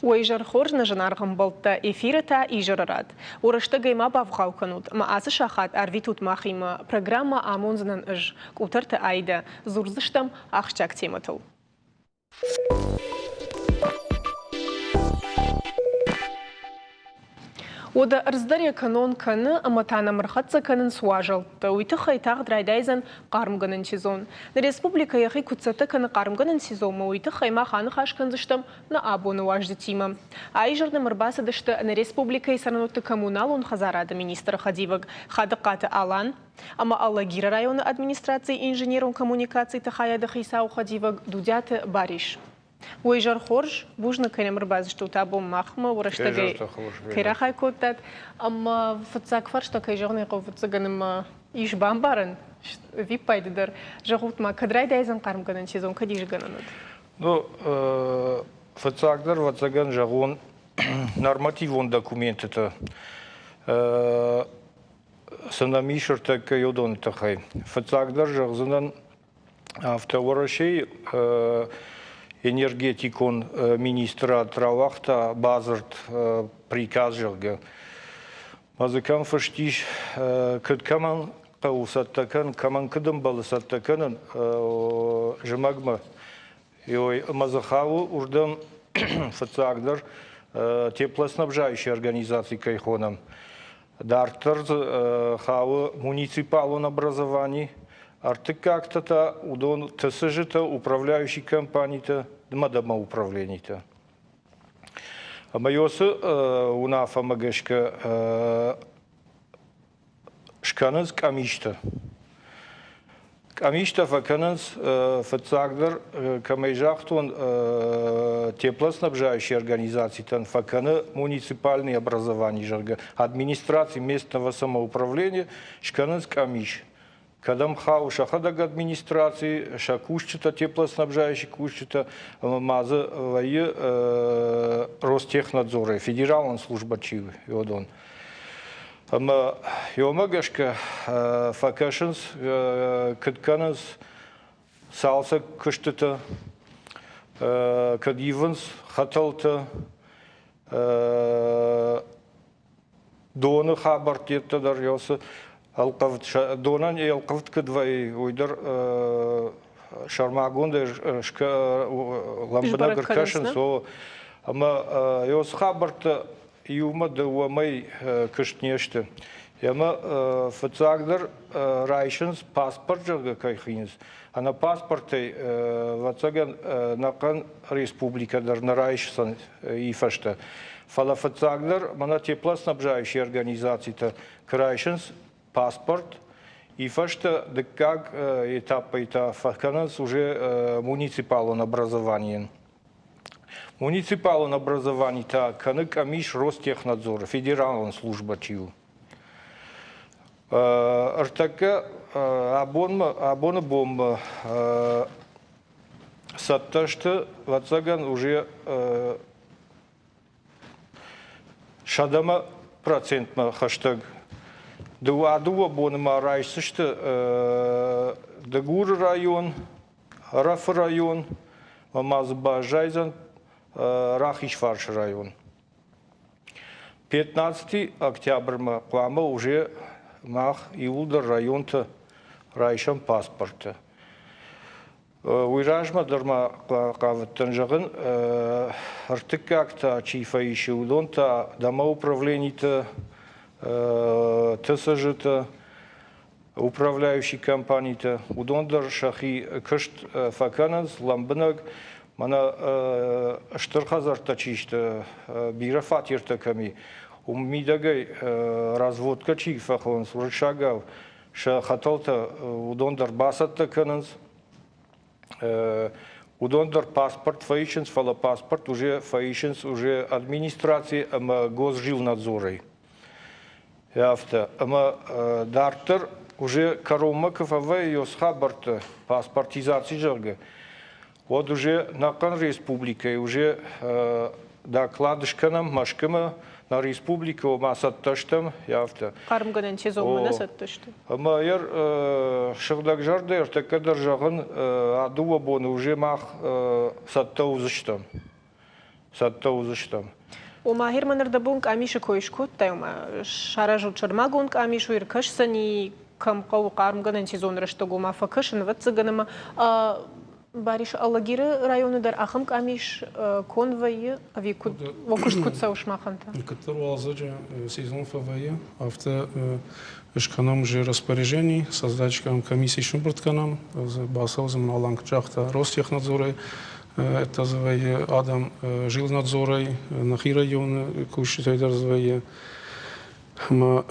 Уӕ изӕр хорз, нӕ зынаргъ ӕмбӕлттӕ, эфиры та изӕры рад. Уӕ рӕстӕгӕй ма бавгъау кӕнут ӕмӕ ацы сахат арвитут махимӕ. Программӕ амондзынӕн ӕз, Къутӕрты Аидӕ. Дзурдзыстӕм ахсджиаг темӕтыл. Уӕдӕ ӕрдз дӕр йӕ кӕнон кӕны ӕмӕ та нӕм ӕрхӕццӕ кӕнынц уазӕлттӕ. Уый тыххӕй тагъд райдайдзӕн хъармгӕнӕн сезон. Нӕ республикӕ йӕхи куыд цӕттӕ кӕны хъармгӕнӕн сезонмӕ, уый тыххӕй мах аныхас кӕндзыстӕм нӕ абоны уазджытимӕ. Аизӕр нӕм ӕрбацыдысты нӕ республикӕйы цӕрӕнуӕтты коммуналон хӕдзарады министры хӕдивӕг Хадыхъаты Алан ӕмӕ Алагиры районы администрацийы инженерон коммуникациты хайады хицауы хӕдивӕг Дудиаты Барис. Уой изӕр хорз, бузныг, кӕй нӕм ӕрбацыдыстут абон махмӕ, рӕстӕгӕй кӕй рахай кодтат. Ӕмӕ фыццаг фарста, кӕй зӕгъын ӕй хъӕуы, фыццагӕн ӕмӕ ис бамбарӕн, виппайды дӕр. Зӕгъут ма, кӕд райдайдзӕн хъармгӕнӕн сезон, кӕд ис гӕнӕн уыд? Ну, фыццагдӕр, ӕвӕццӕгӕн, зӕгъон, нормативон документытӕ цы нӕм ис ӕртӕккӕ уыдоны тыххӕй. Фыццагдӕр зӕгъдзынӕн, афтӕ Уӕрӕсейы энергетикон министрад рауагъта бадзырд, приказ, зӕгъгӕ. Ма дзы кӕм фыст ис, куыд кӕмӕн хъӕуы цӕттӕ кӕнын, кӕмӕн куыд ӕмбӕлы цӕттӕ кӕнын зымӕгмӕ. Ӕмӕ дзы хауы уырдӕм фыццагдӕр теплоснабжающая организаци кӕй хонӕм. Дарддӕр дзы хауы муниципалон образовани, ӕртыккӕгтӕ та уыдон ТСЖ-тӕ, управляющий компанитӕ ӕмӕ домоуправленитӕ. Ӕмӕ уыцы уынаффӕмӕ гӕсгӕ скӕнынц къамистӕ. Къамистӕ фӕкӕнынц фыццагдӕр, кӕмӕй загътон, теплоснабжающие организацитӕн фӕкӕны муниципальный образование, зӕгъгӕ, администраци местного самоуправления скӕнынц къамис. Кӕдӕм хауы сӕхӕдӕг администраци, сӕ кусджытӕ, теплоснабжающий кусджытӕ, ӕмӕ ма дзы вӕййы Ростехнадзорӕй, федералон службӕ чи у, уыдон. Ӕмӕ уымӕ гӕсгӕ фӕкӕсынц, куыд кӕнынц цалцӕг куыстытӕ, куыд ивынц хӕтӕлтӕ, доны хабӕрттӕ дӕр цы ӕлхъывд, донӕн ӕлхъывд куыд вӕййы, уый дӕр сӕрмагондӕй лӕмбынӕг ӕркӕсынц. Ӕмӕ уыцы хабӕрттӕ иумӕ дыууӕмӕй куыст не сты. Ӕмӕ фыццагдӕр райсынц паспорт, зӕгъгӕ, кӕй хинынц. Ӕнӕ паспортӕй, ӕвӕццӕгӕн, ӕнӕхъӕн республикӕ дӕр нӕ райсдзӕн и фӕстӕ. Фӕлӕ фыццагдӕр мӕнӕ теплоснабжающие организацитӕ куы райсынц паспорт, и фӕстӕ дыккаг этапӕй та фӕкӕнынц уже муниципалон образованийӕн. Муниципалон образовани та кӕны къамис Ростехнадзоры, федералон службӕ чи у. Ӕртӕккӕ абоны бонмӕ цӕттӕ сты, ӕвӕццӕгӕн, уже сӕдӕмӕ процентмӕ хӕстӕг. Дыууӕ боны ма райсдзысты Дыгуры район, Ӕрӕфы район ӕмӕ ма дзы баззайдзӕн Рахизфарсы район. 15 октябрмӕ хъуамӕ уже мах иууылдӕр районты райсӕм паспорттӕ. Уый размӕ дӕр ма хъавыдтӕн зӕгъын, ӕртыккаг та чи фӕисы, уыдон та домоуправлениты, ТСЖ-ты, управляющий компанитӕ, уыдон дӕр сӕхи куыст фӕкӕнынц лӕмбынӕг. Мӕнӕ стыр хӕдзӕрттӕ чи сты, бирӕ фатертӕ кӕм и, уым мидӕгӕй разводкӕ чи фӕхонынц уырыссагау, сӕ хӕтӕлтӕ уыдон дӕр бацӕттӕ кӕнынц. Уыдон дӕр паспорт фӕисынц, фӕлӕ паспорт уже фӕисынц уже администраци ӕмӕ госжилнадзорӕй. Афтӕ. Ӕмӕ дарддӕр уже кӕронмӕ куы фӕвӕййы уыцы хабӕрттӕ, паспортизаци, зӕгъгӕ, уӕд уже нӕхъӕн республикӕйы уже доклад скӕнӕм Мӕскуымӕ, нӕ республикӕ ома цӕттӕ стӕм, афтӕ. Хъармгӕнӕн сезонмӕ нӕ цӕттӕ сты? Ӕмӕ сыгъдӕгзӕрдӕ ӕртӕккӕ дӕр зӕгъын, а дыууӕ боны уже мах цӕттӕ уыдзыстӕм. Цӕттӕ уыдзыстӕм. Ома, Герман ӕрдӕбон къамисы кой скодтай, ома саразут сӕрмагонд къамис, уый ӕркӕсдзӕни, кӕм хъӕуы хъармгӕнӕн сезон рӕстӕг, ома фӕкӕсын, ӕвӕццӕгӕн, ӕмӕ Барис, Алагиры районы дӕр ахӕм къамис конд вӕййы, ӕви куыд, уӕ куыст куыд цӕуы сымахӕн та? Куыддӕр уалдзӕджы сезон фӕвӕййы, афтӕ скӕнӕм уже распоряжений, создать комиссии сымбырд кӕнӕм, бацӕудзӕн Алан куыд загъта, Ростехнадзорӕй, это вӕййы адӕм жилнадзорӕй, нӕхи районы кусджытӕй дӕр вӕййы. Ӕмӕ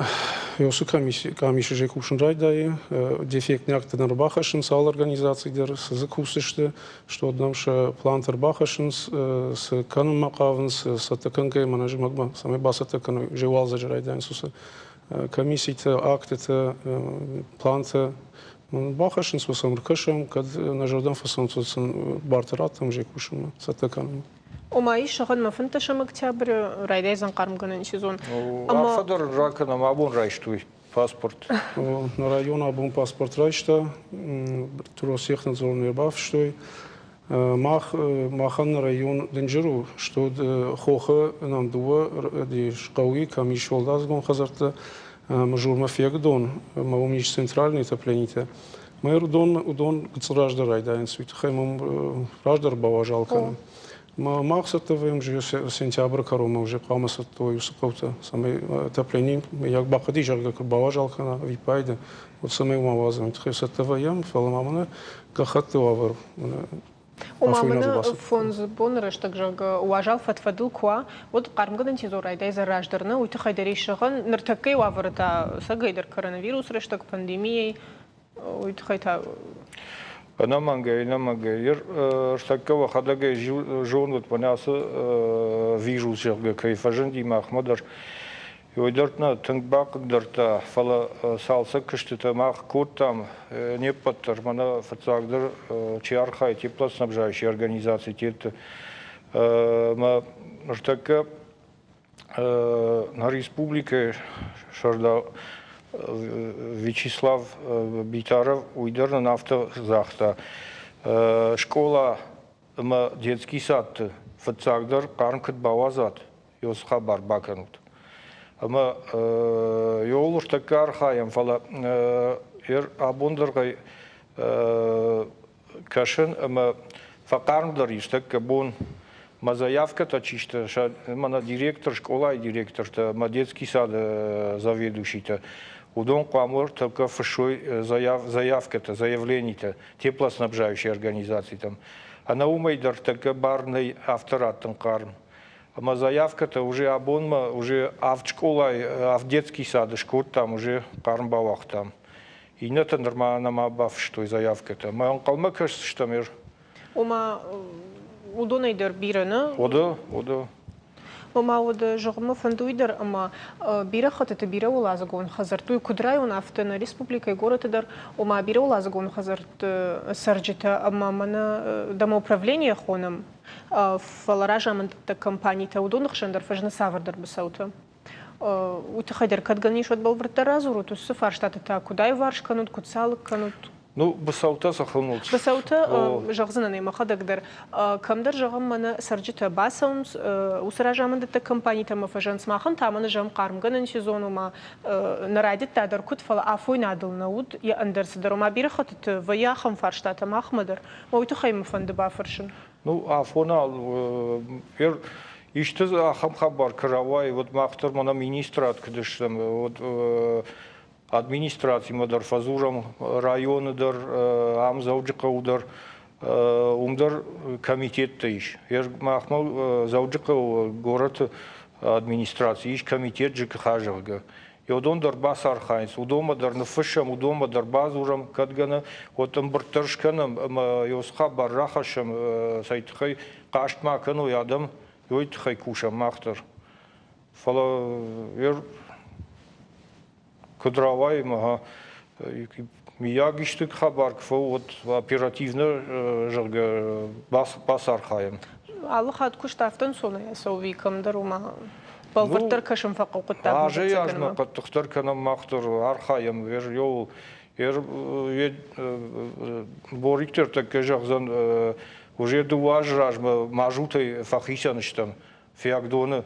уыцы къамисы же кусын райдайы, дефектный акттӕ нӕ ӕрбахӕссынц алы организаци дӕр, цы дзы кусдзысты, что нам сӕ плантӕ ӕрбахӕссынц, цы кӕнынмӕ хъавынц, цӕттӕ кӕнгӕйӕ мӕнӕ зымӕгмӕ, цӕмӕй бацӕттӕ кӕной, же уалдзӕджы райдайынц уыцы комисситӕ, актытӕ, плантӕ бахӕссынц, уыцы ӕркӕсӕм, кӕд нӕ зӕрдӕм фӕцӕуынц, уӕд сын бартӕ раттӕм же кусынмӕ, цӕттӕ кӕнынмӕ. Ома ис зӕгъӕн мӕ 15 октябры райдайдзӕн хъармгӕнӕн сезон. Арфӕ дӕр ракӕнӕм, абон райстой паспорт. На район абон паспорт райста, Росстехнадзоры бафыстой. Мах, махӕн на район дынджыр у, что хохы нам дыууӕ хъӕуы кӕм ис уӕлдадзыгон хӕдзӕрттӕ, Мызурмӕ фегдон, ӕмӕ уым ис центральные отопленитӕ. Мӕ уыдон гыццыл раздӕр райдайынц, уый тыххӕй мӕм раздӕр бауазал кӕнын. Мах цӕттӕ вӕййӕм уже сентябры кӕронмӕ уже хъуамӕ цӕттӕ уой уыцы хъӕутӕ, цӕмӕй отоплени мыййаг бахъуыди, зӕгъгӕ, куы бауазал кӕна ӕвиппайды, уӕд цӕмӕй уымӕ уадзӕм, уый тыххӕй цӕттӕ вӕййӕм, фӕлӕ ма мӕнӕ гӕххӕтты уавӕр Ома мӕнӕ 5 боны рӕстӕг, зӕгъгӕ, уазал фӕд-фӕдыл куы уа, уӕд хъармгӕнӕн сезон райдайдзӕн раздӕр нӕ, уый тыххӕй дӕр ис зӕгъӕн, ныртӕккӕйы уавӕры та цӕгӕйдӕр коронавирус рӕстӕг, пандемийӕй, уый тыххӕй та Ӕнӕмӕнгӕй, ӕнӕмӕнгӕй. Ӕртӕккӕ уӕхӕдӕгӕй зонут, мӕнӕ ацы вирус, зӕгъгӕ, кӕй фӕзынди махмӕ дӕр. Уый дӕр нӕ тынг бахъыгдардта, фӕлӕ цалцӕг куыстытӕ мах кодтам не ппӕт дӕр. Мӕнӕ фыццагдӕр чи архайы теплоснабжающие организацитеты. Мӕ ныртӕккӕ нӕ республикӕйы сӕрдар Вячеслав Битаров уый дӕр нын афтӕ загъта, скъола ӕмӕ детский садты фыццагдӕр хъарм куыд бауадзат, ёс хабар бакӕнут. Ӕмӕ ёуыл ӕртӕккӕ архайӕм, фӕлӕ абон дӕргъӕй кӕсын ӕмӕ фӕхъармдӕр ис тӕккӕ бон. Мӕ заявкӕтӕ чи сты, мӕнӕ директор, скъолайы директортӕ, мӕ детский сады заведующитӕ, уыдон хъуамӕ тӕккӕ фыссой заявкӕтӕ, заявленитӕ теплоснабжающие организацитӕм. Ӕнӕ уымӕй дӕр тӕккӕ бар нӕй афтӕ раттын хъарм. Ӕмӕ заявкӕтӕ уже абонмӕ уже авд скъолайы, авд детский сады скодтам, уже хъарм бауагътам. Иннӕтӕ нырма нӕма бафыстой заявкӕтӕ. Мӕ ӕнхъӕлмӕ кӕсдзыстӕм ир. Ома, уыдонӕй дӕр бирӕ нӕ? Уыды, уыды. Ома, уӕд зӕгъынмӕ фӕнды уый дӕр, ӕмӕ бирӕ хӕттыты бирӕуӕладзыгон хӕдзӕртты, уый куыд район, афтӕ нӕ республикӕйы горӕты дӕр, ома бирӕуӕладзыгон хӕдзӕртты цӕрджытӕ ӕмӕ мӕнӕ домоуправление хонӕм, фӕлӕ разамынддӕттӕг компанитӕ уыдоны хсӕн дӕр фӕзыны цавӕрдӕр быцӕутӕ. Уый тыххӕй дӕр кӕд гӕнӕн ис, уӕд бӕлвырддӕр радзурут, уыцы фарстаты та куыд аиуварс кӕнут, куыд сӕ алыг кӕнут? Ну, быцӕутӕ цы хынут? Быцӕутӕ, зӕгъдзынӕн ӕй мӕхӕдӕг дӕр, кӕмдӕр, зӕгъӕм, мӕнӕ цӕрджытӕ бацӕуынц, уыцы разамынддӕттӕг компанитӕ ӕмӕ фӕзӕгъынц, махӕн та мӕнӕ зӕгъӕм хъармгӕнӕн сезон, ома нӕ райдыдта дӕр куыд, фӕлӕ афойнадыл нӕ уыд йӕ ӕндӕр цыдӕр. Ома бирӕ хӕттыты вӕййы ахӕм фарстатӕ махмӕ дӕр. Мӕ уый тыххӕй мӕ фӕнды бафӕрсын. Ну, афонал исты ахӕм хабар куы рауайы, уӕд мах дӕр мӕнӕ министрад куыд стӕм, уӕд администрацимӕ дӕр фӕдзурӕм, районы дӕр, ам Дзӕуджыхъӕуы дӕр, уым дӕр комитеттӕ ис. Махмӕ Дзӕуджыхъӕуы горӕты администрацийы ис комитет ЖКХ, зӕгъгӕ. Уыдон дӕр бацархайынц, уыдонмӕ дӕр ныффыссӕм, уыдонмӕ дӕр бадзурӕм, кӕд гӕнӕ, уӕд ӕмбырд дӕр скӕнӕм ӕмӕ уыцы хабар рахӕссӕм, цӕй тыххӕй хъаст ма кӕной адӕм, уый тыххӕй кусӕм мах дӕр. Фӕлӕ куыд рауайы, мӕ миййаг исты хабар куы фӕуы, уӕд оперативно, зӕгъгӕ, бацархайӕм. Алы хатт куыст афтӕ ӕнцонӕй ацӕуы кӕмдӕр, уымӕ бӕлвырддӕр кӕсын фӕхъӕуы хъуыддаг. Азӕй азмӕ хъӕддыхдӕр кӕнӕм мах дӕр, архайӕм, Борик дӕр тӕккӕ зӕгъдзӕн, Уже дыууӕ азы размӕ мазутӕй фӕхицӕн стӕм Фиагдоны.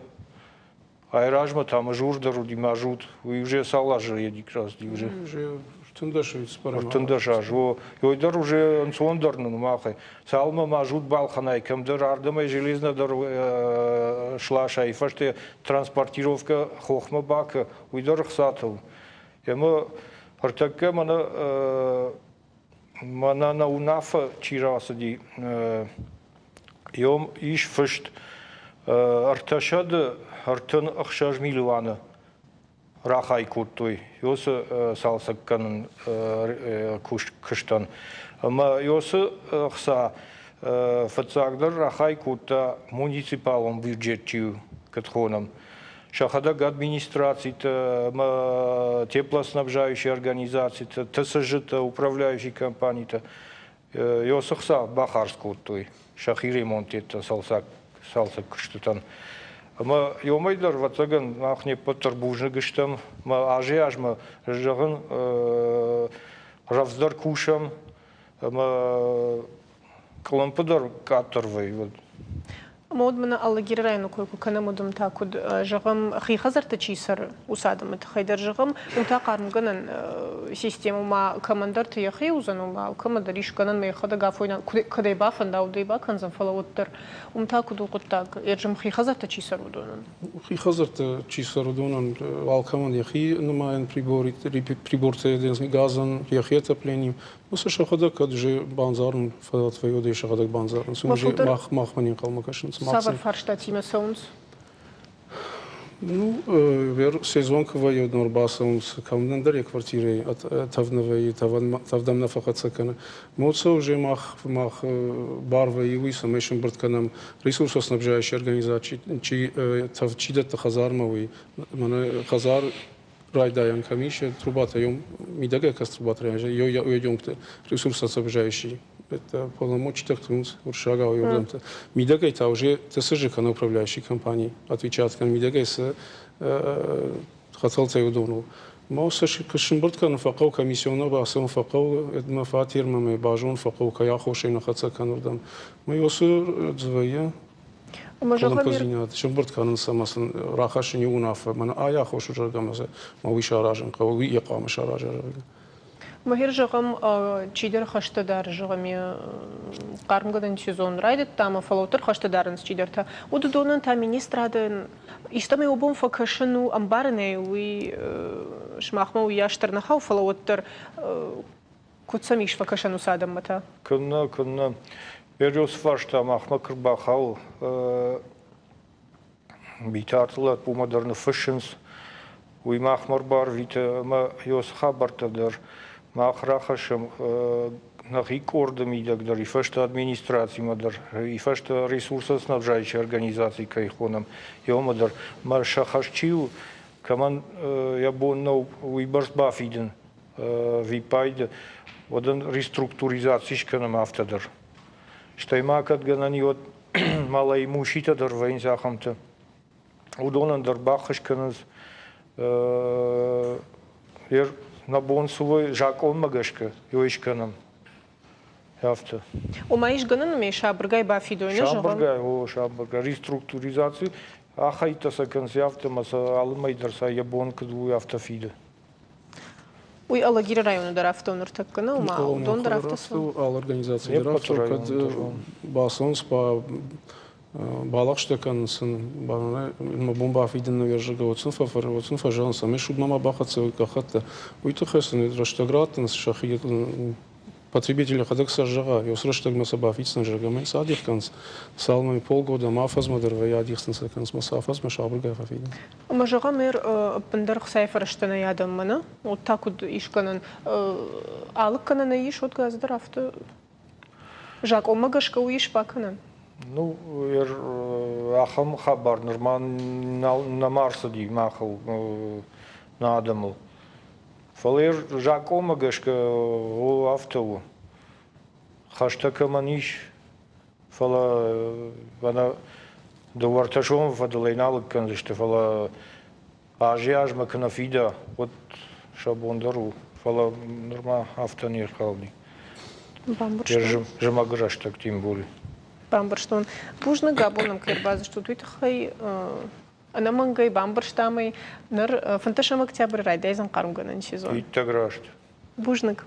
Айразмӕ та мызур дӕр уыди мазут. Уый уже цал азы едик рацыди уже? Уже 13 13 азы. О, ой дӕр уже ӕнцондӕр нын махӕй. Цалынмӕ мазут балхӕнай, кӕмдӕр ардӕмӕй железно дӕр сласай, фӕсте транспортировкӕ хохмӕ бакӕ, уый дӕр ӕхцатыл. Ӕмӕ ӕртӕккӕ мӕнӕ мӕнӕ нӕ уынаффӕ чи рацыди, йом ис фыст 336 милуаны рахай кодтой уыцы цалцӕг кӕнын куыстӕн. Ӕмӕ уыцы ӕхца фыццагдӕр рахай кодта муниципалон бюджет чи куыд хонӕм, сӕхӕдӕг администрацитӕ ӕмӕ теплоснабжающие организацитӕ, ТСЖ-тӕ, управляющие компанитӕ Ёсы хца бахардз кодтой сӕхи ремонттӕ цалцӕг куыстытӕн. Ӕмӕ ёмӕй дӕр, ӕвӕццӕгӕн, мах не ппӕт дӕр бузныг стӕм. Мӕ азӕй-азмӕ, зӕгъын, рӕвдздӕр кусӕм ӕмӕ къуылымпы дӕр къаддӕр вӕййы. Ӕмӕ уӕд мӕнӕ Алагиры районы кой куы кӕнӕм, уӕд та куыд зӕгъӕм, хи хӕдзӕртты чи цӕры, уыцы адӕмы тыххӕй дӕр зӕгъӕм, уым та хъармгӕнӕн системӕ ма кӕмӕндӕрты йӕхи уыдзӕн, уым алкӕмӕндӕр ис гӕнӕн мӕ йӕхӕдӕг афойнад куыд ӕй бафӕнда, уыд ӕй бакӕндзӕн, фӕлӕ уӕддӕр уым та куыд у хъуыддаг, ӕрзым хи хӕдзӕртты чи цӕры, уыдонӕн? Хи хӕдзӕртты чи цӕры, уыдонӕн алкӕмӕн йӕхи нымайӕн прибортӕ газӕн, йӕхи отоплением. Уыцы сӕхӕдӕг кӕд уже бандзарын фадат вӕййы, сӕхӕдӕг бандзарынц. Уым уже мах махмӕ не нхъӕлмӕ кӕсынц. Цавӕр фарстатимӕ цӕуынц? Ну, сезон куы вӕййы, уӕд ӕрбацӕуынц, кӕмдӕр йӕ квартирӕйы тӕвд нӕ вӕййы, тӕвдӕм нӕ фӕхӕццӕ кӕны. Моцӕ уже мах мах бар вӕййы уый, цӕмӕй сӕмбырд кӕнӕм ресурсоснабжающий организаци, чи тӕвд чи дӕтты хӕдзармӕ, уый. Мӕнӕ хӕдзар райдайӕн кӕм ис, трубатӕ мидӕгӕй кӕс трубатӕ йонгты ресурсоснабжающий это полномочия тынц уырыссагау ёрдӕмты. Мидӕгӕй та уже ТСЖ кӕнӕ управляющий компани отвечать кӕн мидӕгӕй цы хӕцӕлтӕй уыдоныл. Ма сӕ сымбырд кӕнын фӕхъӕуы комиссионы бацӕуын фӕхъӕуы, мӕ фатермӕ мӕ базонын фӕхъӕуы, кӕй аххосӕй нӕ хӕццӕ кӕнырдӕм. Мӕ уыцы вӕййы къуылымпыдзинад сымбырд кӕнынц ӕмӕ сын рахӕссын иу уынаффӕ, мӕнӕ ай аххос у, зӕгъгӕ, ӕмӕ уый саразын хъӕуы, уый йӕ хъуамӕ сараза, зӕгъгӕ. Махер зӕгъӕм, чидӕр хӕстӕ дӕр, зӕгъӕм, хъармгӕнӕн сезон райдыдта ӕмӕ фӕлӕ хӕстӕ дарынц чидӕртӕ. Уыдонӕн та министрадӕн истӕмӕй уӕ бон фӕкӕсын у, ӕмбарынӕй уый сымахмӕ уыйас дӕр нӕ хауы, фӕлӕ уӕддӕр куыд сӕм ис фӕкӕсӕн уыцы адӕммӕ та? Куыннӕ, куыннӕ. Бериосы фарста махмӕ куы рбахауы, Битарты лӕппумӕ дӕр ныффыссынц, уый махмӕ ӕрбарвиты ӕмӕ уыцы хабӕрттӕ дӕр мах рахӕссӕм нӕхи къорды мидӕг дӕр, и фӕстӕ администрацимӕ дӕр, и фӕстӕ ресурсоснабжающей организаци кӕй хонӕм, йомӕ дӕр. Мӕ сӕ хӕс чи у, кӕмӕн йӕ бон нӕу уыйбӕрц бафидын виппайды, уӕд ын реструктуризаци скӕнӕм афтӕ дӕр. Стӕй ма кӕд гӕнӕн и, уӕд малоимущитӕ дӕр вӕййынц ахӕмтӕ. Уыдонӕн дӕр баххуыс кӕнынц нӕ бон цы уой закъонмӕ гӕсгӕ йой скӕнӕм. Афтӕ. Ома ис гӕнӕн ӕмӕ сабыргай бафидой, нӕ зӕгъӕм? Сабыргай, о, сабыргай. Реструктуризаци ахӕйттӕ сӕ кӕнынц афтӕ ӕмӕ сӕ алы мӕй дӕр сӕ йӕ бон куыд у, афтӕ фиды. Уый Алагиры районы дӕр афтӕ у ныртӕккӕ, нӕ? Ома уыдон дӕр афтӕ цӕуы? Алы организаци дӕр афтӕ, кӕд бацӕуынц, балӕгъстӕ кӕнынц сын, мӕ бон бафидын нӕ зӕгъгӕ, уӕд сын уӕд сын фӕзӕгъынц, ӕмӕ судмӕ ма бахӕццӕ уой гӕххӕттӕ. Уый тыххӕй сын рӕстӕг раттынц сӕхи потребитель йӕхӕдӕг сӕ зӕгъа, уыцы рӕстӕгмӕ сӕ бафиддзӕн, зӕгъгӕ, мӕ сӕ адих кӕнынц. Цалынмӕ полгода ӕмӕ афӕдзмӕ дӕр вӕййы адих сын сӕ кӕнынц, мӕ сӕ афӕдзмӕ сабыргай фӕфидынц. Ӕмӕ зӕгъӕм, ӕппындӕр хцайы фӕрӕзтӕ нӕй адӕммӕ, нӕ? Уӕд та куыд ис гӕнӕн? Алыг кӕнӕн ӕй ис, уӕд газ дӕр афтӕ закъонмӕ гӕсгӕ уый ис бакӕнӕн? Ну, ахӕм хабар нырма нӕма ӕрцыди махыл, нӕ адӕмыл. Фӕлӕ закъонмӕ гӕсгӕ о, афтӕ у. Хӕстӕ кӕмӕн ис, фӕлӕ ӕнӕ дыууӕртӕ сомы фӕдыл ӕй нал лыг кӕндзысты, фӕлӕ азӕй-азмӕ куы нӕ фида, уӕд сӕ бон дӕр у. Фӕлӕ нырма афтӕ не рхауди. Бамбӕрстон. Зымӕгы рӕстӕг тем более. Бамбӕрстон. Бузныг, абон нӕм кӕй ӕрбацыдыстут, уый тыххӕй. Ӕнӕмӕнгӕй бамбӕрстам ӕй. Ныр 15 октябры райдайдзӕн хъармгӕнӕн сезон. Иттӕг раст. Бузныг.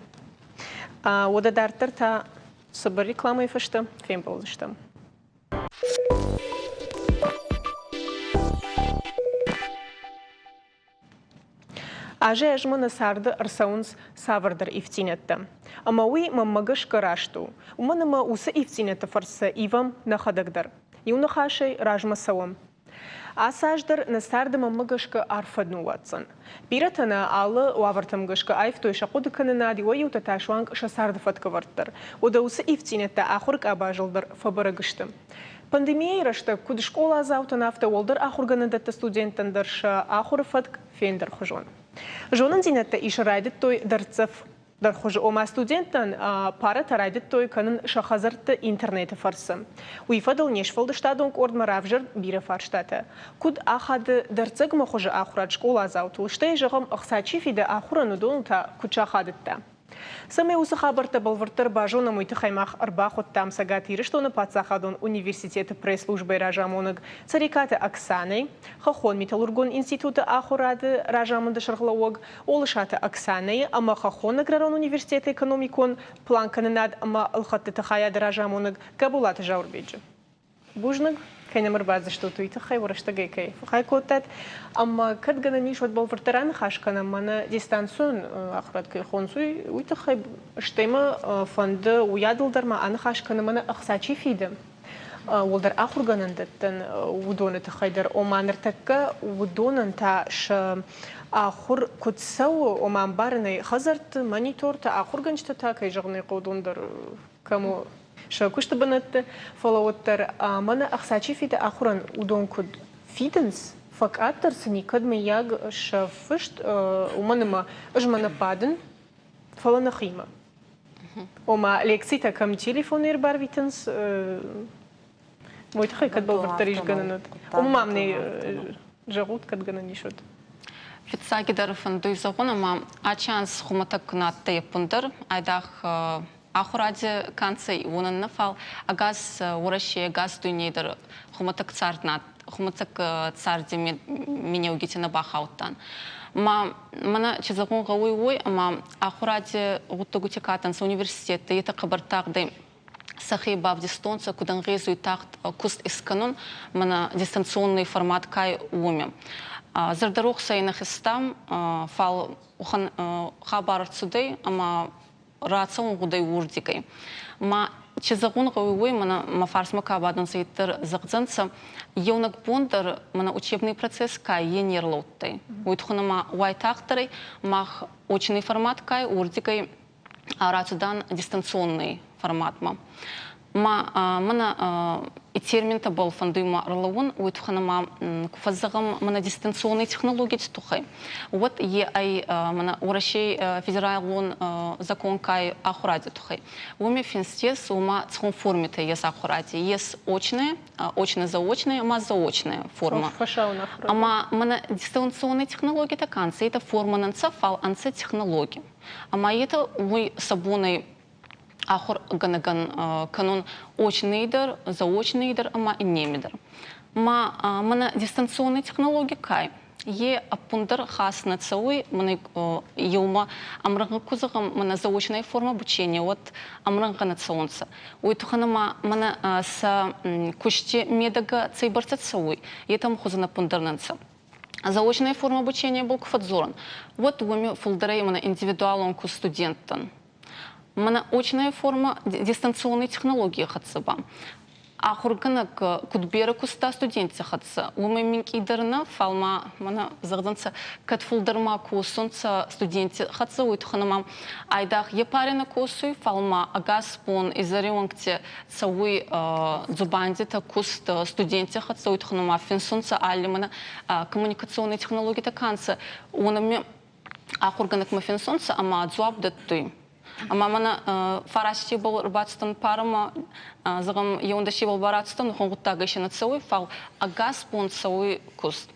Уӕдӕ дарддӕр та цыбыр рекламӕйы фӕстӕ фембӕлдзыстӕм. Азӕй-азмӕ нӕ царды ӕрцӕуынц цавӕрдӕр ивддзинӕдтӕ. Ӕмӕ уый, мӕнмӕ гӕсгӕ, раст у. Уымӕн ӕмӕ уыцы ивддзинӕдты фӕрцы ивӕм нӕхӕдӕг дӕр. Иу ныхасӕй, размӕ цӕуӕм. Ацы аз дӕр нӕ царды мӕнмӕ гӕсгӕ арф фӕд ныууадздзӕн. Бирӕтӕ нӕ алы уавӕртӕм гӕсгӕ аивтой сӕ хъуыдыкӕнынад, иуӕй-иутӕ та суанг сӕ царды фӕткӕвӕрд дӕр. Уӕдӕ уыцы ивддзинӕдтӕ ахуыры къабазыл дӕр фӕбӕрӕг сты. Пандемийӕйы рӕстӕг куыд скъоладзаутӕн, афтӕ уӕлдӕр ахуыргӕнӕндӕтты студенттӕн дӕр сӕ ахуыры фӕтк фендӕрхуызон. Зонындзинӕдтӕ исын райдыдтой дӕрддзӕф дӕр хуызы, ома студенттӕн парӕтӕ райдыдтой кӕнын сӕ хӕдзӕртты интернеты фӕрцы. Уый фӕдыл не сфӕлдыстадон къордмӕ равзӕрд бирӕ фарстатӕ. Куыд ахады дӕрддзӕгмӕ хуызы ахуырад скъоладзаутыл, стӕй, зӕгъӕм, ӕхца чи фиды ахуырӕн, уыдоныл та куыд сахадыдта? Цӕмӕй уыцы хабӕрттӕ бӕлвырддӕр базонӕм, уый тыххӕй мах ӕрбахуыдтам Цӕгат Ирыстоны паддзахадон университеты пресс-службӕйы разамонӕг Цӕрикъаты Оксанӕ, Хӕххон-металлургон институты ахуырады разамынды сӕргълӕууӕг Олысаты Оксанӕйы ӕмӕ Хӕххон аграрон университеты экономикон планкӕнынад ӕмӕ ӕлхӕдтыты хайады разамонӕг Гӕбулаты Зауырбеджы. Бузныг, кӕй нӕм ӕрбадзыстут, уый тыххӕй уӕ рӕстӕгӕй кӕй фӕхай кодтат. Ӕмӕ кӕд гӕнӕн ис, уӕд бӕлвырддӕр аныхас кӕнӕм, мӕнӕ дистанцион ахуырад кӕй хонынц, уый тыххӕй. Стӕй мӕ фӕнды уыйадыл дӕр ма аныхас кӕнӕм, мӕнӕ ӕхца чи фиды, уӕлдӕр ахуыргӕнӕндӕттӕн уыдоны тыххӕй дӕр. Ома ныртӕккӕ уыдонӕн та сӕ ахуыр куыд цӕуы, ома ӕмбарынӕй хӕдзӕртты, мониторты, ахуыргӕнджытӕ та, кӕй зӕгъын ӕй хъӕуы, уыдон дӕр кӕм сӕ куысты бынӕтты, фӕлӕ уӕддӕр мӕнӕ ӕхца чи фиды ахуырӕн, уыдон куыд фидынц, фӕкъаддӕр сын никӕд мыййаг сӕ фыст, уымӕн ӕмӕ ӕз мӕнӕ бадын, фӕлӕ нӕхимӕ. Ома лекцитӕ кӕм телефоны ӕрбарвитынц, уый тыххӕй кӕд бӕлвырддӕр ис гӕнӕн уыд. Уым ма мын зӕгъут, кӕд гӕнӕн ис уыд. Фиццагидӕр фӕндуй зӕгъун, ӕма ачи анз хумӕтӕг ку нӕ адтӕй ӕппундӕр, айдагъ ахуради ка нцӕ, уонӕн нӕ, фал ӕгас Уӕрӕсе, ӕгас дуйней дӕр хумӕтӕг цард нӕ хумӕтӕг царди минеугити нӕ бахаудтан. Ма мӕнӕ чи зӕгъун гъӕуй уой, ӕма ахуради гъуддӕгути ка адтӕнцӕ университетти, етӕ хъӕбӕр тагъдӕй сӕхе бавдистонцӕ, куд ӕнгъезуй тагъд куст искӕнун, мӕнӕ дистанционный формат кай, уоми. Зӕрдӕрохсӕй нӕ хизтам, фал уӕхӕн хабар ӕрцудӕй, ӕма рацӕун гъудӕй уордигӕй. Ма чи зӕгъун гъӕуй, уой мӕнӕ мӕ фарсмӕ ка бадунцӕ, етӕ зӕгъдзӕнцӕ, еунӕг бон дӕр мӕнӕ учебный процесс ка е не рлӕудтӕй. Уой туххӕн ӕма уайтагъддӕрӕй мах очный формат кай, уордигӕй рацудан дистанционный форматмӕ. Ма мӕнӕ и терминтӕбӕл фӕндуй ма ӕрлӕуун, уой туххӕн ӕма ку фӕззӕгъӕм мӕнӕ дистанционный технологити туххӕй, уӕд е ӕй мӕнӕ Уӕрӕсей федералон закон кай ахуради туххӕй. Уоми финст ес, уома цӕхуӕн формитӕ ес ахуради. Ес очная, очно-заочная ӕма заочная форма. Ӕма мӕнӕ дистанционный технологитӕ ка нцӕ, етӕ форма нӕ нцӕ, фал ӕнцӕ технологи. Ӕма етӕ уой сӕ бонӕй ахуыргӕнӕгӕн кӕнун очный дӕр, заочный дӕр ӕма иннеми дӕр. Ма мӕнӕ дистанционный технологи кай, е ӕппундӕр хас нӕ цӕуй, мӕнӕ еумӕ ӕмрӕнгъӕ ку зӕгъӕм, мӕнӕ заочная форма обучения, уӕд ӕмрӕнгъӕ нӕ цӕунцӕ. Уой туххӕн ӕма мӕнӕ сӕ кусти медӕгӕ цӕйбӕрцӕ цӕуй, етӕ ӕмхузӕн ӕппундӕр нӕ нцӕ. Заочная форма обучения был ку фӕдздзорӕн, уӕд уоми фулдӕрӕй мӕнӕ индивидуалон ку студенттӕн. Мӕнӕ очная форма дистанционной технологии хӕццӕ ба. Ахургӕнӕг куд берӕ куста студентти хӕццӕ, уомӕй минкъийдӕр нӕ, фал ма мӕнӕ зӕгъдзӕнцӕ, кӕд фулдӕр ма косунцӕ студентти хӕццӕ, уой туххӕн ӕма айдагъ е парӕ нӕ косуй, фал ма ӕгас бон изӕри уӕнгти цӕуй дзубандитӕ, куст студентти хӕццӕ, уой туххӕн ӕма финсунцӕ алли мӕнӕ коммуникационный технологитӕ ка нцӕ, уонӕми ахургӕнӕгмӕ финсунцӕ ӕма дзуапп дӕттуй. Ӕма мӕнӕ фарастибӕл ӕрбацудтӕн парӕмӕ, зӕгъӕм, еуӕндӕсебӕл ба рацудтӕн, уӕхӕн гъуддагӕй се нӕ цӕуй, фал ӕгас бон цӕуй куст.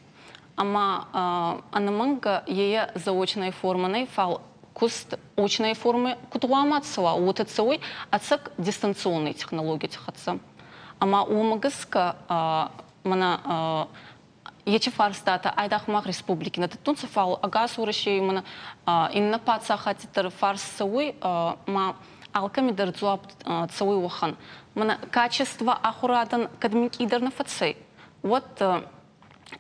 Ӕма ӕнӕмӕнгӕ е заочная форма нӕй, фал куст очная формӕ куд гъуама цӕуа, уотӕ цӕуй ӕцӕг дистанционный технологити хӕццӕ. Ӕма уомӕ гӕсгӕ мӕнӕ ечи фарстатӕ айдагъ мах республики нӕ дӕттунцӕ, фал ӕгас Уӕрӕсей мӕнӕ иннӕ паддзахадти дӕр фарс цӕуй ма алкӕми дӕр дзуапп цӕуй уӕхӕн. Мӕнӕ качество ахурадӕн кӕд минкъийдӕр нӕ фӕцӕй, уӕд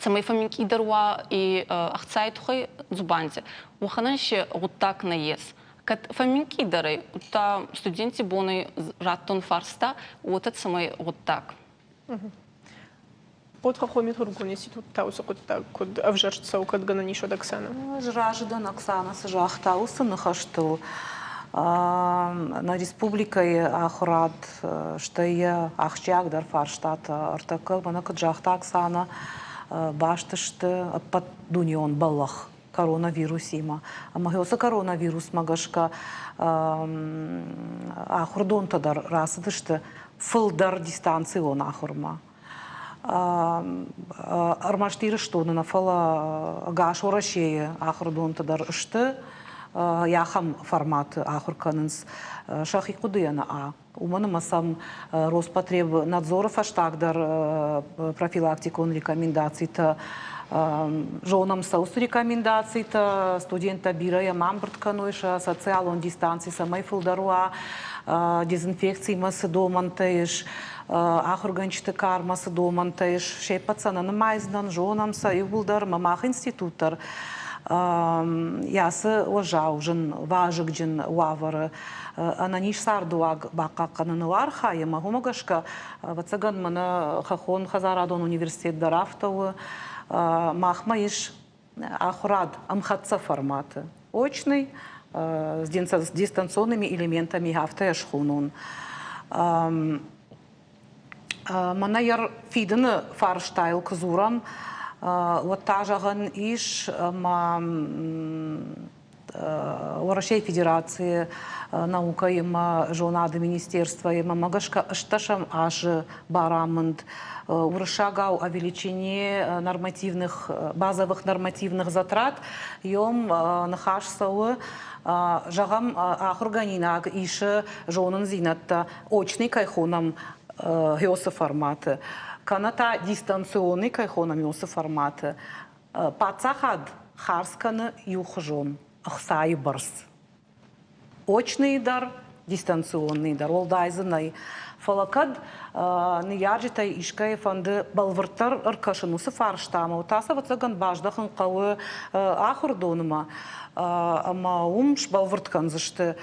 цӕмӕй фӕмминкъийдӕр уа и ӕхцай туххӕй дзубанди, уӕхӕнӕн си гъуддаг нӕййес. Кӕд фӕмминкъийдӕр ӕй, удта студентти бонӕй раттун фарста, уотӕ цӕмӕй гъуддаг. Хъотхохой металлургон институт та уыцы хъуыддаг куыд ӕвзӕрст цӕуы, кӕд гӕнӕн ис, уӕд Оксана? Ӕз разы дӕн, Оксана цы загъта, уыцы ныхӕстыл. Нӕ республикӕйы ахуырад, стӕй йӕ ахсджиагдӕр фарстатӕ ӕртӕккӕ, мӕнӕ куыд загъта Оксана, баст сты ӕппӕтдунеон бӕллӕх коронавирусимӕ. Ӕмӕ уыцы коронавирусмӕ гӕсгӕ ахуырдонтӕ дӕр рацыдысты фылдӕр дистанцион ахуырмӕ. Ӕрмӕст Ирыстоны нӕ, фӕлӕ ӕгас Уӕрӕсейы ахуырдонтӕ дӕр сты ахӕм форматы ахуыр кӕнынц сӕхи хъуыдыйӕ нӕ. Уымӕн ӕмӕ сӕм Роспотребнадзоры фӕстагдӕр профилактикон рекомендацитӕ зонӕм сӕ уыцы рекомендацитӕ, студенттӕ бирӕ ма ӕмбырд кӕной сӕ социалон дистанци цӕмӕй фылдӕр уа, дезинфекциимӕ цы домӕнтӕ ис, ахуыргӕнджыты кармӕ цы домӕнтӕ ис, се ппӕт сӕ нӕ нымайдзынӕн, зонӕм сӕ иууылдӕр ӕмӕ мах институт дӕр йӕ ацы уӕззау, зын, вазыгджын уавӕры ӕнӕниз цардыуаг бахъахъхъӕныныл архайы ӕмӕ уымӕ гӕсгӕ, ӕвӕццӕгӕн, мӕнӕ хӕххон хӕдзарадон университет дӕр афтӕ у, махмӕ ис ахуырад ӕмхӕццӕ форматы, очный, с дистанционными элементами афтӕ схонон. Мӕнӕ йӕ фидыны фарстайыл куы дзурӕм, уӕд та зӕгъӕн ис, ӕмӕ Уӕрӕсейы Федерацийы наукӕйы ӕмӕ зонады министерствойы мӕ гӕсгӕ ӕстдӕсӕм азы барамынд уырыссагау о величине нормативных базовых нормативных затрат йом ныхас цӕуы, зӕгъӕм, ахуыргӕнинаг исы зонындзинӕдтӕ очный кӕй хонӕм, уыцы форматы, кӕнӕ та дистанционный кӕй хонӕм, уыцы форматы. Паддзахад хардз кӕны иухуызон ӕхцайы бӕрц. Очный дӕр, дистанционный дӕр, уӕлдай дзы нӕй. Фӕлӕ кӕд ныййарджытӕй искӕйы фӕнды бӕлвырддӕр ӕркӕсын уыцы фарстамӕ, та сӕ ӕвӕццӕгӕн баздӕхын хъӕуы ахуырдонмӕ ӕмӕ уым сбӕлвырд кӕндзысты,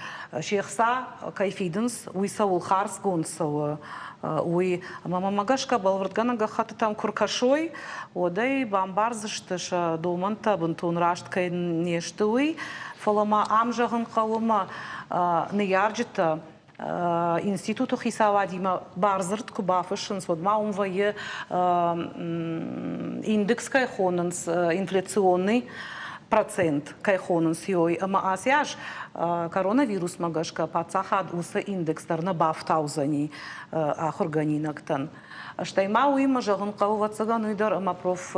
се хца кӕй фидынц, уый цӕуыл хардзгонд цӕуы, уый. Ӕмӕ мӕмӕ гӕсгӕ бӕлвырдгӕнӕн гӕххӕттытӕм куы ркӕсой, уӕд ӕй бамбардзысты, сӕ домӕнтӕ бынтон раст кӕй не сты, уый. Фӕлӕ ма ам зӕгъын хъӕуы мӕ ныййарджытӕ институты хицауадимӕ бардзырд куы бафыссынц, уӕд ма уым вӕййы индекс кӕй хонынц, инфляционный процент кӕй хонынц, ёй. Ӕмӕ ацы аз коронавирусмӕ гӕсгӕ паддзахад уыцы индекс дӕр нӕ бафтаудзӕни ахуыргӕнинӕгтӕн. Стӕй ма уыимӕ зӕгъын хъӕуы, ӕвӕццӕгӕн, уый дӕр ӕмӕ проф